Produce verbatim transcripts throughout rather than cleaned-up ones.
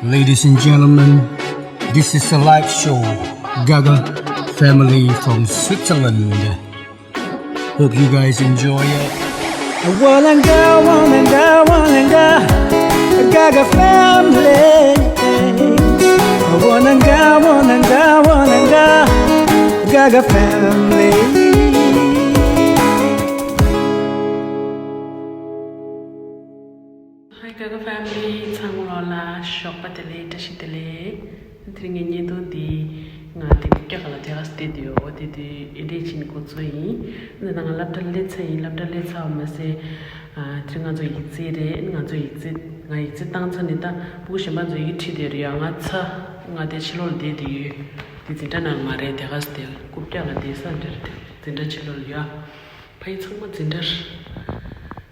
Ladies and gentlemen, this is a live show, Gaga family from Switzerland. Hope you guys enjoy it. Wananga, wananga, wananga, Gaga family. Wananga, wananga, wananga, Gaga family. Hi Gaga family, ཚང་མ་ལོ་ལ་ཞོགས་པ་བདེ་ལེགས། བཀྲ་ཤིས་བདེ་ལེགས། དེ་རིང་ངའི་བརྙན་ཐུང་འདི་ང་དེ་རྒྱ་གར་ལ་དེ་ག་སེ་བསྡད་དེ་ཡོད། དེ་དུས་ཨེ་འདྲས་ཕྱིན་འགོ་ཚུགས་ཡིན། འདི་ན་ང་སློབ་གྲྭ་སླེབས་ཚར་ཡིན། སློབ་གྲྭ་སླེབས་ཚར་བ་མ་ཟད། ཨ་དེ་རིང་ང་ཚོ་ཡིག་ཚད་རེད། ང་ཚོ་ཡིག་ཚད་ང་ཡིག་ཚད་བཏང་ཚར་ནས་ད་ཕྲུ་གུ་གཞན་པ་ཚོ་ཡིག་ཁྲིད་དེ་རེད་ཡ། ང་ཚ་ང་དེ་ཕྱི་ལོགས་ལ་བསྡད་དེ་ཡོད། དེ་འཛིན་གྲྭ་ནང་ལ་མ་རེད། དེ་ག་སེ་བསྡད། རྐུབ་བཀྱག་ལ་བསྡད་ས་འདྲ་རེད། དེ་འཛིན་གྲྭ་ཕྱི་ལོགས་ལ་ཡ། ཕ་ཡུལ་ཚང་མ་འཛིན་གྲྭར།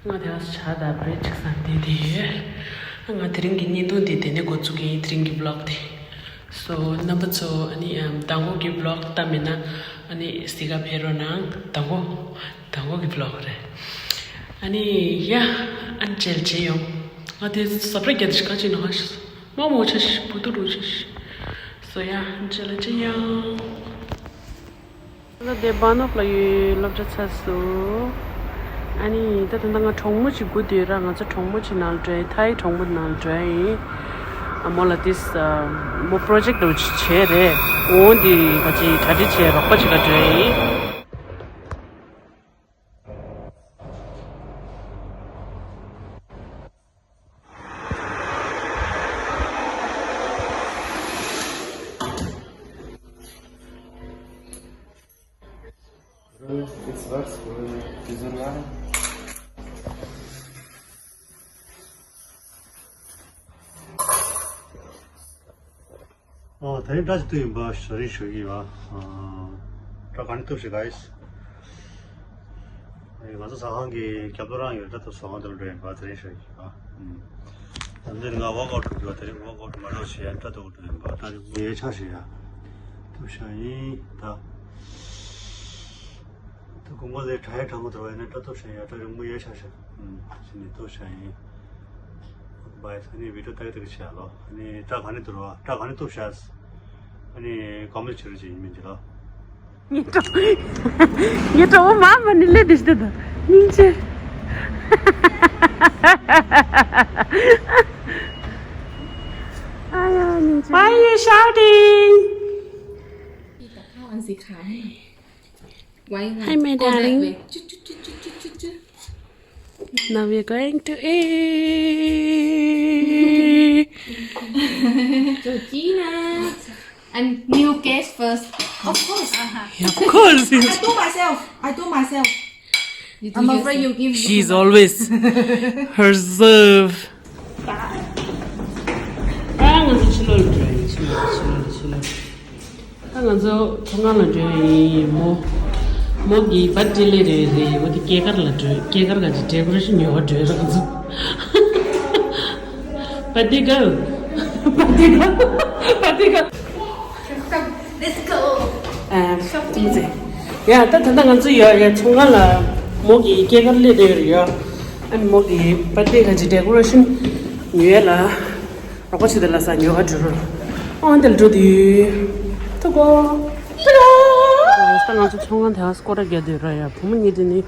ང་དེ་ག་སེ་ཇ་དང་བྷི་རེཌ་ཅིག་ཟ་བསྡད་དེ་ཡོད། ང་དེ་རིང་གི་བརྙན་ཐུང་འདི་དེ་ནས་འགོ་བཙུགས་ཀྱི་ཡིན། དེ་རིང་གི་བི་ལོག་དེ། སོ་རྣམ་པ་ཚོ་ཨ་ནི་ཨམ་མདང་དགོང་གི་བི་ལོག་ལྟ་མེད་ན་ཨ་ནི་གཟིགས་ག་ཕེབས་རོགས་གནང་། མདང་དགོང་མདང་དགོང་གི་བི་ལོག་རེད། ཨ་ནི་ཡ་ཨ་ནི་མཇལ་མཇལ་ཡོང་། ང་དེ་སབ་ར་རྒྱ་དེ་ཞིག་ག་ཅིག་ན་ཧ་ཤི་མོ་མོ་ཆ་ཤི་བུ་དུ་རུ་ཆ་ཤི། སོ་ཡ་ཨ་ནི་མཇལ་མཇལ་ཡོང་། ད་དེ་བ་ནོག་ལ་ཡོད། སློབ་གྲྭ་ཚར་སོང་། ཨ་ནི་ད་ད་ལྟ་ང་གྲོགས་མོ་ཅིག་སྒུག་བསྡད་ར། ང་ཚོ་གྲོགས་མོ་ཅིག་ནང་ལ་འགྲོ་ཡིན། ཐའི་གྲོགས་མོ་ནང་ལ་འགྲོ་ཡིན། ཨ་མོ་ལ་དེས་མོ་པྲོ་ཇེཀ་འདྲ་བོ་ཅིག་བྱས་རེད། འོ་འདི་ག་ཅིག་གྲ་སྒྲིག་བྱས་རོགས་པ་ཅིག་ག་འགྲོ་ཡིན། ཨོ། དེ་རིང་སྐྲ་ཅིག་གཏུབ་ཡིན་པ་ཞུ་རིན་ཞུ་གི་ཡོད། ཨ། སྐྲ་ག་ནས་གཏུབ་ཤིག་ག་ཡིས། ཨེ། ང་ཚོ་ཟ་ཁང་གི་རྒྱབ་ལོགས་རང་ཡོད། སྐྲ་གཏུབ་ས་ཁང་དེ་ལ་འགྲོ་ཡིན་པ་དེ་རིང་ཞུ་གི་ཡོད། ཨ། ད་འདིར་ང་ཝོག་ཨའུཊ་འགྲོ་གི་ཡོད། དེ་རིང་ཝོག་ཨའུཊ་མ་འགྲོ་བྱས་སྐྲ་གཏུབ་འགྲོ་ཡིན་པ། ད་རིང་ངའི་ཆ་ཞིག་ཡ་གཏུབ་ཤ་ཡིན་ད། ད་དགོང་མོ་ལས་དྲ་ཡ་དྲ་མོ་དུ་བ་ཡིན་ན་སྐྲ་གཏུབ་ཤ་ཡ་སྐྲ་རིང་མོ་ཡ་ཆ་ཞིག་ཨུམ། ཕྱི་ནས་གཏུབ་ཤ་ཡིན། བའི་ཚ་ནི་བི་ཌིའོ་ཏག་ཏག་བྱས་ལོ། ཨ་ནི་སྐྲ་ག་ནས་གཏུབ་རོགས། སྐྲ་ག་ནས་གཏུབ་ཤག་ཨ་ནི་ཀོ་མེན་ཊི་བྱེད་རོགས་བྱེད་ཡིན་མིན་གྱི་ལོ། ངའི་གྲོགས་ངའི་གྲོགས་པོ་མ་མ་ནི་ལས་དེ་ཞིག་ད་སྙིང་རྗེ། ཨ་ཡ་སྙིང་རྗེ། Why you shouting? Why you want Hi, my go that darling. Way? Chu, chu, chu. Now we're going to eat. Georgina. And new case first. Of course. Yeah, of course. I do myself. I do myself. You do I'm afraid yourself. You give. She's always herself. ད་ང་ཚོ་ཕྱི་ལོགས་ལ་འགྲོ་ཡིན། ཕྱི་ལོགས་ཕྱི་ལོགས་ཕྱི་ལོགས། ད་ང་ཚོ་ཚོང་ཁང་ལ་འགྲོ་ཡིན། མོ་མོ་གི་བར་ཐི་ཌེ་ལས་རེད་རེད། འོ་དེ་སྐྱེས་སྐར་ལ་འགྲོ། སྐྱེས་སྐར་ག་ཅིག་ཌེ་ཀོ་རེ་ཤན་ཉོ་བ་འགྲོ་ཡིན་ང་ཚོ། Birthday girl. Birthday girl. Birthday girl. Let's go. ཨ། ཡ་ད་ད་ལྟ་ང་ཚོ་ཡ་ཡ་ཚོང་ཁང་ལ་མོ་གི་སྐྱེས་སྐར་སླེབས་བསྡད་ཡོད་རེད་ཡ། ཨ་ནི་མོ་གི་བར་ཐི་ཌེ་ག་ཅིག་ཌེ་ཀོ་རེ་ཤན་ཉོ་ཡ་ལ། རོགས་པ་བྱེད་དེ་ལ་ས་ཉོ་ག་འགྲོ་རོགས། ཨང་དེ་ལ་འགྲོ་དུས། ཐུག་གོ། ཐུག་གོ། ད་ང་ཚོ་ཚོང་ཁང་དེ་ཧ་སྐོར་ར་རྒྱག་དུས་ར་ཡ། བུ་མོ་གཉིས་དེ་ནི་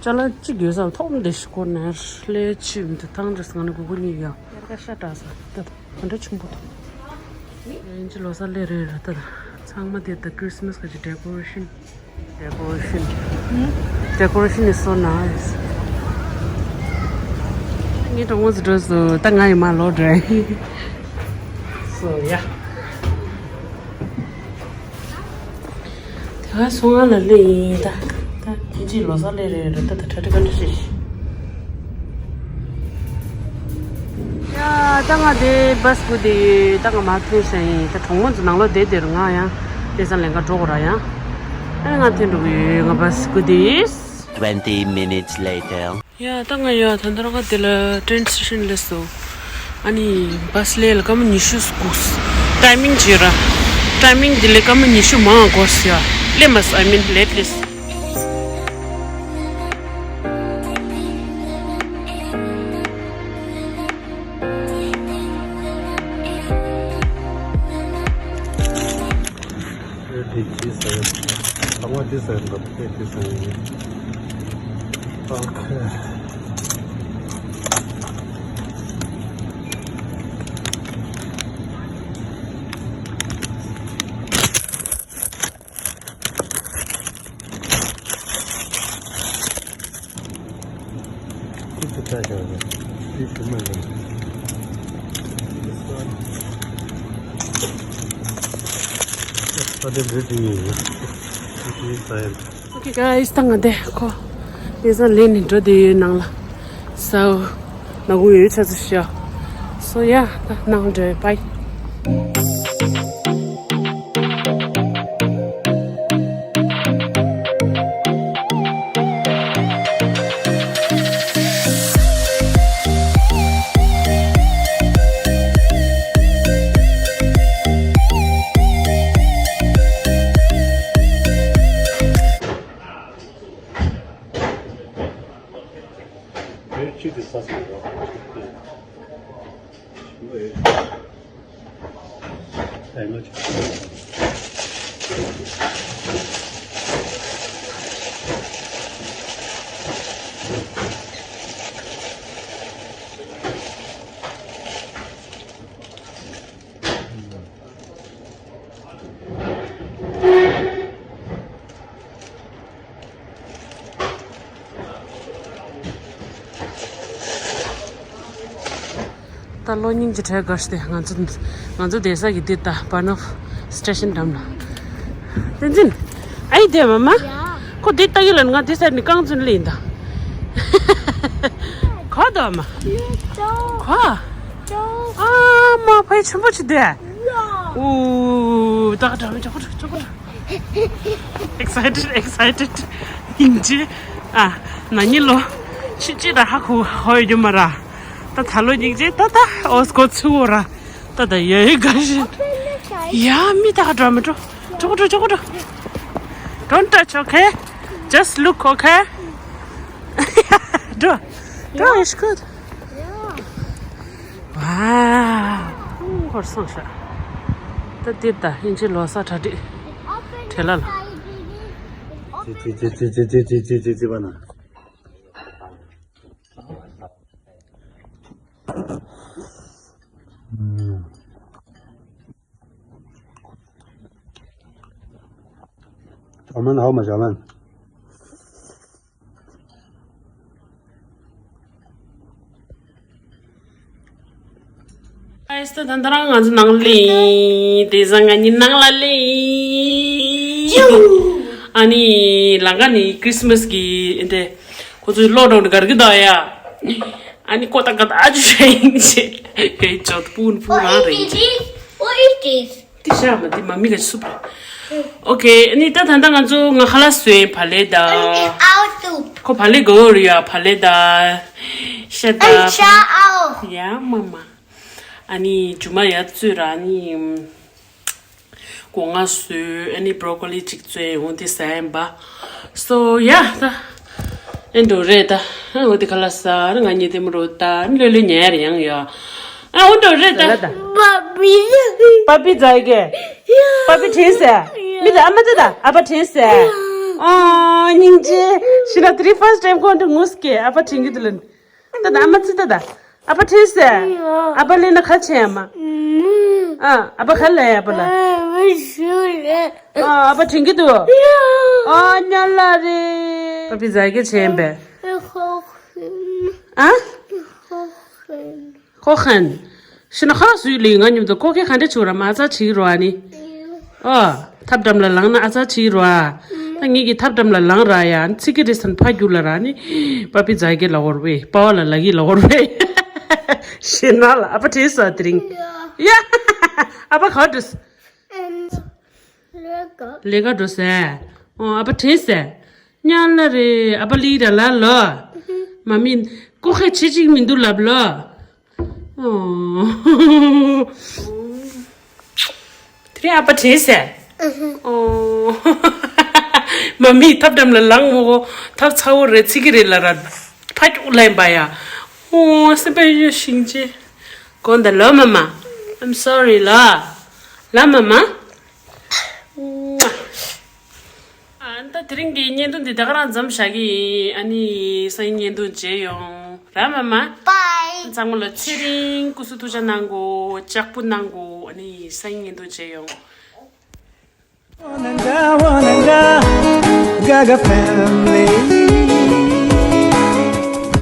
ཅ་ལག་གཅིག་ཡོད་ས་ཐོག་མ་དེ་ཤི་སྐོར་ནས་སླེ་ཆི་མི་དེ་ཐང་འདྲ་སང་ནི་གུ་གུ་གཉིས་ཡ། དབྱར་ཁ་ཤ་སྐྲག་ས་ད་ག་འདྲ་ཆུང་པོ་དང་། ཨེ་ཅི་ལོ་གསར་སླེ་རེད་ར། ད་ཚང་མ་དེ་ད་ཁྲིས་མས་ག་ཅིག་ཌེ་ཀོ་རེ་ཤན། Decoration. Decoration is so nice. ངའི་གྲོགས་མོ་ཚོ་འགྲོ་སོང་། ད་ང་ཡི་མ་ལོག་འགྲོ། So yeah. དེ་ག་སོང་ང་ལ་སླེབས་ཡིན་ད། ད་ཁྱེད་ཀྱིས་ལོ་གསར་སླེབས་རེད་རེད། ད་ད་གྲ་སྒྲིག་ག་འདྲ་བྱེད། ཡ་ད་ང་དེ་བྷ་སི་སྒུག་བསྡད་ཡོད། ད་ང་མར་ཐོན་ཤག་ཡིན། ད་གྲོགས་མོ་ཚོ་ནང་ལོགས་བསྡད་བསྡད་རེད། ང་ཡང་དེང་སང་ལེན་ག་འགྲོ་དགོས་ར་ཡ། ཨ་ནི་ང་ཐོན་འགྲོ་གི་ཡོད། ང་བྷ་སི་སྒུག་བསྡད་ཡོད། Twenty minutes later. ཡ་ད་ང་ཡ་ད་ད་རང་ག་དེ་ལ་ཊེན་སི་ཊེ་ཤན་སླེབས་སོང་། ཨ་ནི་བྷ་སི་སླེབས་ལ་སྐར་མ་ཉི་ཤུ་འགོར་སོང་། ཊའི་མིང་བྱས་ར། ཊའི་མིང་དེ་ལས་སྐར་མ་ཉི་ཤུ་མང་འགོར་སོང་ཡ། སླེབས་མ་སོང་། I mean late སླེབས་སོང་། འདི་ཟ་ཡ། ཚང་མ་འདི་ཟ་ཡ་འདུག་དེ་འདི་ཟ་ཡ་ཡིན། ཨོ་ཁེ། Okay guys, ད་ང་དེ་ཁོ་དེ་ས་ལེན་ནས་འགྲོ་དེ་ཡོད་ནང་ལ། So ནག་གུ་ཡོད་ཆ་ཚུ་ཤ། So yeah, ད་ནང་འགྲོ། Bye. ད་གློག་བརྙན་གྱི་གྲས་དགའ་ཤོས་དེ་ང་ཚོ་ང་ཚོ་བསྡད་ས་གི་འདི་ད་བར་ནོབ་སི་ཊེ་ཤན་འགྲམ་ལ། བསྟན་འཛིན། ཨའི་དེ་མ་མ། ཡ། ཁོ་འདི་ལྟ་གི་ལ་ང་འདི་ཟེར་ནི་རྐང་བཙུན་ལ་ཡིན་ད། ག་ད་མ། ལེ་ཏོ། ག་ཏོ། ཨ་མ་ཕའི་ཆེན་པོ་ཆི་དེ། ཡ། ཨུ། ད་ག་འགྲམ་ལ་ཅོག་ཅོག་ཅོག Excited, excited. ཡིན་ཅི། ཨ། ན་ནི་ལོ། ཤི་ཅི་ད་ཧ་ཁུ་ཧོ་ཡོད་མ་ར། ད་ད་ལོ་ཉིག་ཅི་ད་ད་ཨོ་སྐོ་ཚུ་བོ་ར། ད་ད་ཡ་ཡི་ག་ཤི། ཡ་མི་ད་ག་འགྲོ་མི་འགྲོ། ཅོག་འགྲོ་ཅོག་འགྲོ། Don't touch, okay? Just look, okay? འགྲོ། འགྲོ། It's good. Wow. ཧོར་སང་ཤ། ད་དེ་ད་ཧིན་ཅི་ལོ་ས་གྲ་སྒྲིག་བྲེལ་ལ་ལ། ཅི་ཅི་ཅི་ཅི་ཅི་ཅི་ཅི་ཅི་ཅི་ཅི་པ་ན། ཨམ། ཇར་མན་ཧའོ་མ་ཇར་མན། ཨེ་སྟ་ད་ད་རང་ང་ཚོ་ནང་ལ་ཡིན། དེ་བཟང་ང་གཉིས་ནང་ལ་ལ་ཡིན། ཨ་ནི་ལང་ཀ་ནི་ཁྲིས་མས་གི་འདི་ཁོ་ཚོའི་ལོག་འགྲོ་ནི་གར་གི་ད་ཡ། ཨ་ནི་ཀོ་ཏ་ཀ་ཏ་ཨ་ཅུ་ཤ་ཡིན་ཅེ། ཡེ་ཅོ་ཏ་པུན་པུན་རང་རེད་ཅེ། What is this? འདི་ཤ་མ་འདི་མ་མི་ལ་སུབ་རེད། ཨོ་ཁེ། ཨ་ནི་ད་ད་ད་ང་ཚོ་ང་ཁ་ལག་བཟོས་བ་ལེ་ད། Our soup. ཁོ་བ་ལེ་གོ་རུ་ཡ་བ་ལེ་ད། ཤ་ད། ཨན་ཤ་ཨའོ། ཡ་མ་མ། ཨ་ནི་ཇུ་མ་ཡ་བཙོས་ར་ཨ་ནི། སྒོ་ང་བཟོས་ཨ་ནི་བྷ་རོ་ཀོ་ལི་གཅིག་བཙོས་འོ་དེ་ཟ་ཡིན་པ། སོ་ཡ་ད། ཨེ་འགྲོ་རེད་ད། ཨ་འོ་དེ་ཁ་ལག་ཟ་ཨ་ང་གཉིས་དེ་མོ་རོ་ད་ཨ་ནི་ལོས་ལོས་ཉལ་རེ་ཡང་ཡ། ཨ་འོ་འགྲོ་རེད་ད། ལ་ད། པ་པི། པ་པི་ཛའི་གེ། པ་པི་དྲིན་ཟེར། མི་ད་ཨ་མ་ད་ད་ཨ་ཕ་དྲིན་ཟེར། ཨོ་སྙིང་རྗེ། ཤི་ན་དེ་རིང་ཕར་སི་ཊི་ཊེམ་ཁོང་དུ་ངུས་ཀེ་ཨ་ཕ་དྲིན་གི་དུ་ལན། ད་ད་ཨ་མ་ཙི་ད་ད། ཨ་ཕ་དྲིན་ཟེར། ཨ་ཕ་ལེ་ན་ཁ་ཆེ་ཨ་མ། ཨ་ཨ་ཕ་ཁ་ལེ་ཨ་ཕ་ལ། ཨ་ཨ་ཕ་དྲིན་གི་དུ། ཨ་ཉ་ལ་རེ། པ་པི་ཛའི་གེ་ཆེ་ཨ་པེ། ཨ། ཁོ་ཁན། ཤི་ན་ཁ་སུའི་ལི་ང་མཉམ་དུ་ཁོ་ཁེ་ཁ་འདྲེ་ཆུ་ར་མ་ཨ་ཙ་ཆི་རོ་ཨ་ནི། ཨོ། ཐབ་འགྲམ་ལ་ལངས་ན་ཨ་ཙ་ཆི་རོ་ཨ། ད་ངེད་ཀྱི་ཐབ་འགྲམ་ལ་ལངས་ར་ཡ་ཚི་གི་རི་སན་ཕ་རྒྱུ་ལ་ར་ནི། པ་པི་ཛའི་གེ་ལ་འོར་བེ་པ་བ་ལ་ལ་གི་ལ་འོར་བེ། ཤི་ན་ལ་ཨ་ཕ་དྲིན་ཟེར་དེ་རིང་། ཡ། ཨ་ཕ་ག་འདྲས། ལས་ཀ་འགྲོ་ཟེར། ཨོ་ཨ་ཕ་དྲིན་ཟེར། ཉ་ལ་རེ་ཨ་ཕ་ལི་ར་ལ་ལོ། མ་མི། ཀོ་ཁེ་ཆེ་ཅིག་མི་འདུག་ལབ་ལོ། ཨོ། དེ་རིང་ཨ་ཕ་དྲིན་ཟེར། ཨོ། མ་མི་ཐབ་འགྲམ་ལ་ལངས་མོ་གོ་ཐབ་ཚ་བོ་རེ་ཚི་གི་རེ་ལ་ར་ཕ་ཅུག་ལན་པ་ཡ། ཨོ་སེམས་པ་ཡོད་ཤིང་ཅེ། གོ་འདི་ལོ་མ་མ། I'm sorry ལ། ལ་མ་མ། ད་དེ་རིང་གི་བརྙན་ཐུང་འདི་ད་ག་རང་མཚམས་བཞག་གི་ཡིན། ཨ་ནི་སང་ཉིན་བརྙན་ཐུང་མཇལ་ཡོང་། ར་མ་མ། Bye. ཚང་མ་ལ་ཚེ་རིང་སྐུ་གཟུགས་ཐུགས་ཅག་གནང་གོ། ལྕགས་པོ་གནང་གོ། ཨ་ནི་སང་ཉིན་བརྙན་ཐུང་མཇལ་ཡོང་། Wananga, wananga, Gaga family.